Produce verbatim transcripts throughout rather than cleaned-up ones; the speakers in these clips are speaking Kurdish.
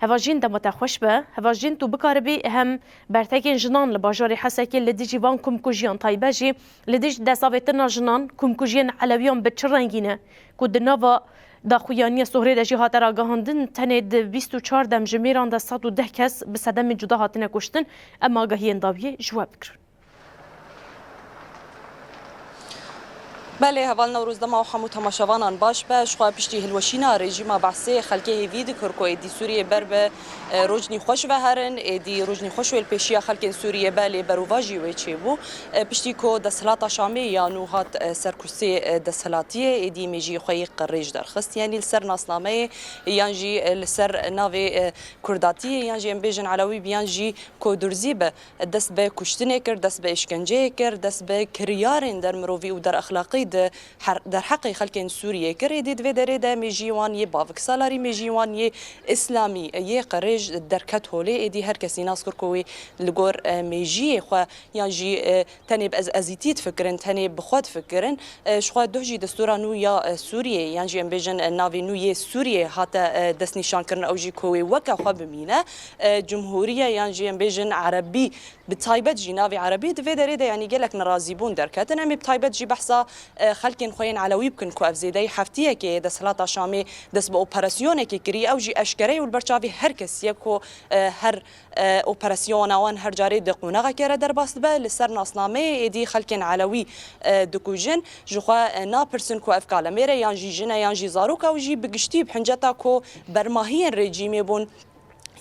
Hevajîn dema te xweş be. Hevajîn tu bikaribî hem bertekên jinan li bajarê Hesekê li dijî van komkujiyan taybet jî li dijî destavêtina jinan komkujiyên Elewiyan bi çi rengî ne ku di nava daxuyaniya Sohrê de jî hate ragihandin, tenê di bîst û çar demjimêran de sed û deh kes bi sedemên cuda hatine kuştin. Em agahiyên dawiyê ji we bigirin. Belê, heval Newroz, dema û hemû temaşevanan baş be. Ji xwe piştî hilweşîna rejîma Behsê xelkê hêvî dikir ku êdî Sûriyê ber bi, e, rojnî xweş ve herin, êdî rojnî xweş wê li pêşiya xelkên Sûriyê be, lê berovajî wê çêbû. E, piştî ku desthilata Şamê ya nû hat, e, ser kursê, e, desthilatiyê, êdî mêjiyê xwe yê qirêj derxist. Yanî li ser nasnameyê yan jî, e, li ser navê, e, Kurdatiyê yan jî em bêjin Elewî bi yan jî ku durzî be, dest bi kuştinê kir, dest bi îşkenceyê kir, dest bi kiryarên dermirovî û derexlaqî di her-, derheqê xelkên Sûriyê kir. Êdî di vê derê de mêjiyê wan yê baviksalarî, mêjiyê wan yê îslamî, yê qirêj derket holê. Êdî her kesî nas kir ku wê li gor, e, mêjiyê xwe yan jî, e, tenê bi ez-, ezîtî difikirin, tenê bi xwe difikirin. E, ji xwe duh jî destûra nû ya, e, Sûriyê, yan jî em bêjin, e, navê nû yê Sûriyê hate, e, destnîşankirin, ew jî ku wê weke xwe bimîne. E, cumhûriye yan jî em bêjin erebî, bi taybet jî navê erebî di vê derê de, yanî gelek nerazîbûn derketin. Em ê bi taybet jî behsa, e, xelkên xwe yên Elewî bikin ku ev zêdeyî heftiyekê desthilata Şamê dest bi operasyonekê kirî, ew jî eşkere ye û li ber çavê her kesî ye ku, e, her e, operasyona wan her carê di qonaxekê re derbas dibe. Li ser nasnameyê êdî xelkên Elewî, e, dikujin. Ji xwe, e, napirsin ku ev kalemêr e yan jî jin e yan jî zarok e, ew jî bi giştî bi hinceta ku bermahiyên rejîmê bûn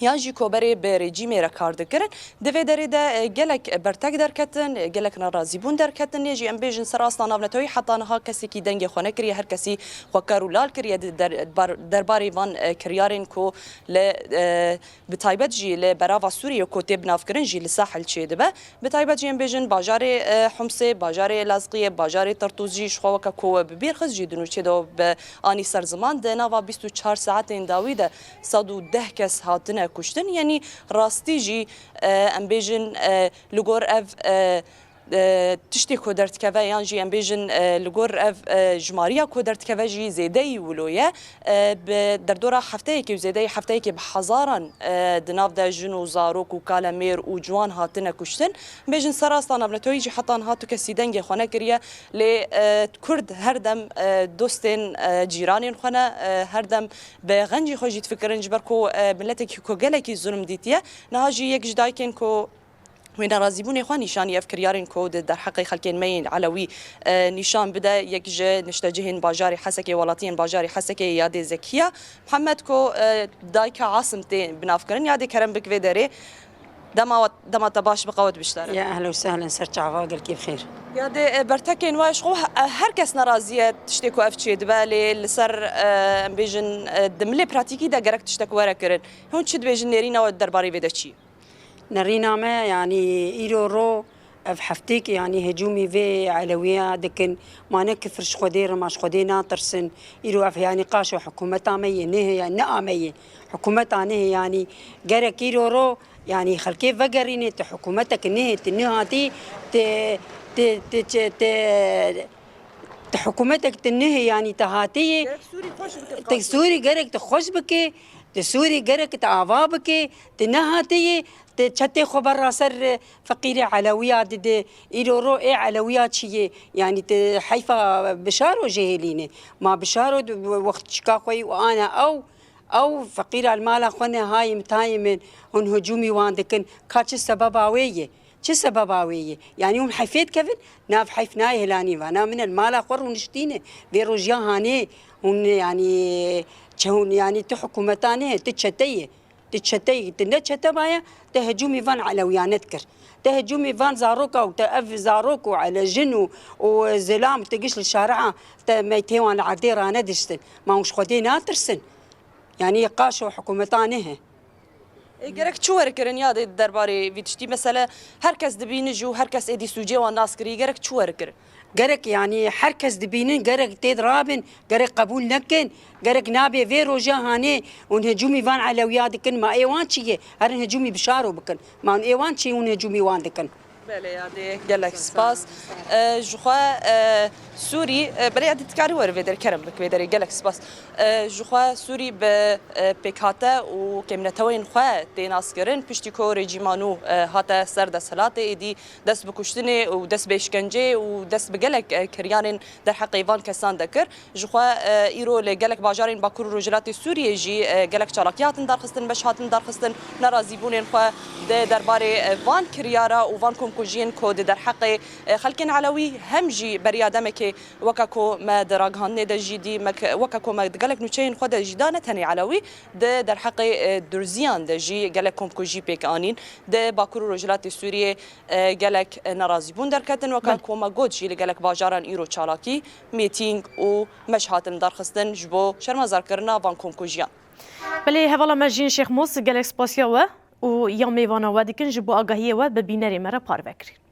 yan jî koberê bi rejîmê re kar dikirin. Di vê derê de, e, gelek bertek derketin, e, gelek nerazîbûn derketin. Lê jî em bêjin ser asta navneteweyî heta niha kesekî dengê xwe nekiriye, her kesî xwe ker û lal kiriye di der-, bar-, derbarê van, e, kiryarên ku li, e, Bi taybet jî li berava Sûriyê ku tê binavkirin jî li Sahil çêdibe. Bi taybet jî em bêjin bajarê, e, Humsê, bajarê Lazqiyê, bajarê Tertûz jî ji xwe weke ku we bi bîr xist jî di nûçê de bi anî ser ziman. Di nava bîst û çar saetên dawî de sed û deh kes hatine kuştin. Yanî rastî jî, e, em bêjin, e, li gor ev, e, e, tiştê ku derdikeve yan jî em bêjin, e, li gor ev, e, jimariya ku derdikeve jî zêdeyî wilo ye. E, bi derdora hefteyekê û zêdeyî hefteyekê bi hezaran, e, di nav de jin û zarok û kalemêr û ciwan hatine kuştin. Bêjin ser asta navneteweyî jî heta niha tu kesî dengê xwe nekiriye. Lê, e, Kurd her dem, e, dostên, e, cîranên xwe ne, e, her dem bi xencî xwe jî difikirin, ji ber ku, e, miletekî ku gelekî zulm dîtiye. Niha jî yek ji dayikên ku Wê nerazîbûnê xwe nîşanî ev kiryarên ku di derheqê xelkên me yên Elewî, e, nîşan bide. Yek ji niştecihên bajarê Hesekê, welatiyên bajarê Hesekê, Yadê Zekiya Mihemed ku, e, dayika Asim tê binavkirin. Yadê, kerem bik vê derê. Dema, dema te baş, bi qewet biştare. Ya ehlen û sehlen, ser çava, gelkî bi xêr. Yadê, e, bertekên we ji xwe he-, her kes nerazî ye tiştê ku ev çêdibe, lê li ser, e, em bêjin, e, di milê pratîkî de gerek tiştek were kirin. Hûn çi dibêjin, nêrîna we derbarê vê de çi ye? Nerîna me, yanî îro ro ev heftêk, yanî hicûmî vê Elewiya dikin. Ma ne kifir ji Xwedê re, ma ji Xwedê natirsin. Îro ev, yanî qaşo hikûmeta me yê, nehê ya, ne a me yê. Hikûmeta nehê, yanî gerek îro ro, yanî xelkê vegerînê, ti hikûmetek nehê, ti nihatî, ti, ti, ti, ti, ti, Ti hikûmetek ti nihê, yanî ti hatiyê. Gerek Sûrî xweş bike, Ti Sûrî gerek ti xweş bike, ti Sûrî gerek ti ava bike, ti nehatiyê, ti çetê xwe berra ser, e, feqîrê Elewiya dide. Îro ro ê Elewiya çi yê? Yanî ti heyfa Bişaro jê hêlîne. Ma Bişaro di wext çika xwe yî û ana ew, ew feqîra li mala xwe ne, hayê min, tayê min, hûn hicûmî wan dikin. Ka çi sebeba wê ye? Çi sebeba wê ye? Yanî hûn heyfê dikevin? Nav heyf nayê hilanî, vana min e, li mala xwe rûniştîne. Vê rojiya hanê hûn, yanî çi hûn, yanî tu hikûmeta ne, tu çete yê. Tu çete yî, tu ne çete baye, te hicûmî van Elewiyane dikir. Te hicûmî van zaroka û te ev zarok û ele jin û, û zilam, te giş li şari'a, te meytê wan li erdê ranediştin. Ma hûn ji Xwedê natirsin? Yanî qaşo hikûmeta ne he. Ê, gerek çi were kirin ya di derbarê vî tiştî? Mesele her kes dibînin jî û her kes êdî sûcê wan nas kirî, gerek çi were kirin? Gerek, yanî her kes dibînin, gerek tê de rabin, gerek qebûl nekin, gerek nabê vê roja hanê hûn hicûmî van Elewiya dikin, ma ê wan çi ye? Herin hicûmî Bişaro bikin. Ma hûn ê wan çi, hûn hicûmî wan dikin? Belê, Yadê, gelek spas. E, ji xwe, e, Sûrî, e, belê, Yadê, dikarî were vê derê, kerem bik vê derê, gelek spas. E, ji xwe Sûrî bi, e, pêkhate û kêmneteweyên xwe tê naskirin, piştî ku rejîma nû, e, hate ser desthilatê, êdî dest bi kuştinê û dest bi îşkenceyê û dest bi gelek, e, kiryanên derheqê van kesan de kir. Ji xwe, e, îro li gelek bajarên Bakur û Rojhilatê Sûriyê jî, e, gelek çalakî hatin darxistin, meş hatin darxistin, nerazîbûnên xwe di derbarê, e, van kiryara û van komkujiyên ku di derheqê, e, xelkên Elewî hem jî beriya demekê weke ku me di ragihandinê de jî dî, me ke-, weke ku me di gelek nûçeyên xwe de jî da, ne tenê Elewî, di derheqê, e, Durziyan de jî gelek komkujî pêk anîn. Di Bakur û Rojhilatê Sûriyê, e, gelek, e, nerazîbûn derketin. Weke Belê. ku me got jî li gelek bajaran îro çalakî, mîtîng û meş hatin darxistin ji bo şermezarkirina van komkujiyan. Belê, hevala me Jîn Şêxmûs, gelek spasiya we û ya mêvana we dikin ji bo agahiyê we bi bînerê me re parve kirin.